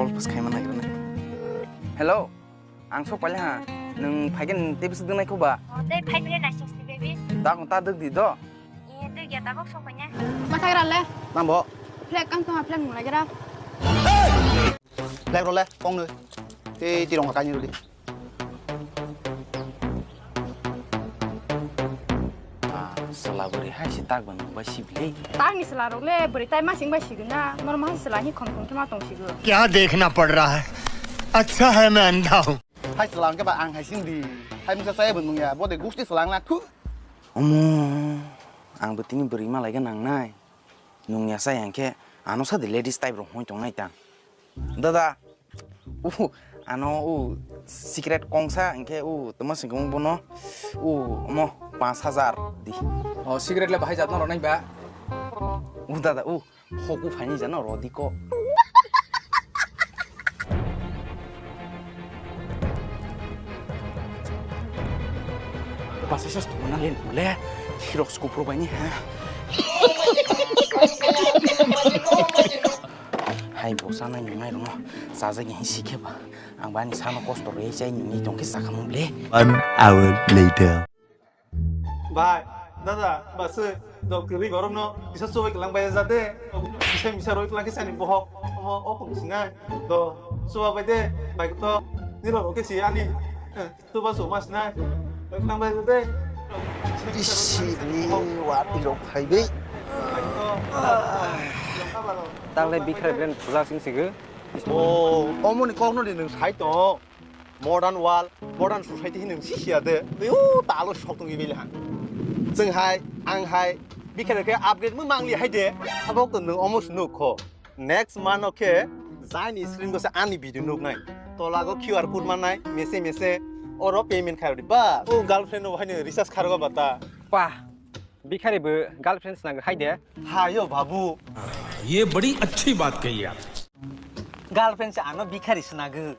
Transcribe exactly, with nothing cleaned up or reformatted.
Call pas khaima naigra nai. Hello, ang sok paile ha. Nwng phaigen tei bwswk dwng nai kho ba? O, tei phai bile naising si baby. Takung ta dwk di do. E, dwk ya tabok sok paine. Mathagra le. Nang bo? Flag kang tongha flag nung lagira. Flag role, kong nui. Tei tirong kaini ruli. Ah, sela bwrwi hai se tak ban bai si bile. Tangni sela rok le bwrwi tai masing bai sigwna. Nor ma sela hi khom khom khe ma tong sigw. क्या देखना पड़ रहा है? अच्छा है मैं अंधा हूँ। Hai sela hwnkhe ba ang hai sing di. Hai mungsa saya bo nung ya. Bo de gusti sela ang na thu. Omo, ang bo tini bwrwi ma lai khe nang nai. Nung ya sa yang khe ano sa de ladies type rok hoi tong nai ta. Dada, u, ano u secret kongsa hwnkhe u tama singkung bono u omo panch hajar di. O secret le bahai jatna rwnai ba? U dada u hoku phaini jano rodi ko. Basa sas tongna len pule, hirok skupro bani ha. Hai bo sana nungai rong, sajak ni sikhe ba. Ang bani sana kosto rei chai nungi tongke sakhamu ble. One hour later. Bai, dada, basui, dok tiri gorok no, bisa subai kelang bai jate, bisa misa roi kelang kisani bohok, omo, opo sinai, do, suba bai de, bai to, nilo rok kisi ani, eh, suba su mas nai, roi kelang bai jate. Isi ni wati rok phai de. Tanglai bikhrai bren pujak sing sigo. O, omo ni kok no di nung sai to. Modern world, modern society hinwi si siya de. Twi o talo sok tongwi bile han. Chwng hai, ang hai, bikhare khe upgrade mui mangli hai de. Abo to nwng omo swnuk kho. Next month o khe jaini screen go se ani video nuk nai. Tola go Q R code man nai, mese mese. Oro payment khai di ba. O girlfriend no hai recharge khargo bata. Pa, bikhare bo girlfriend swnang hai de. Hayo babu. ये बड़ी अच्छी बात कही आप। Girlfriend se ano bikhari swnagw.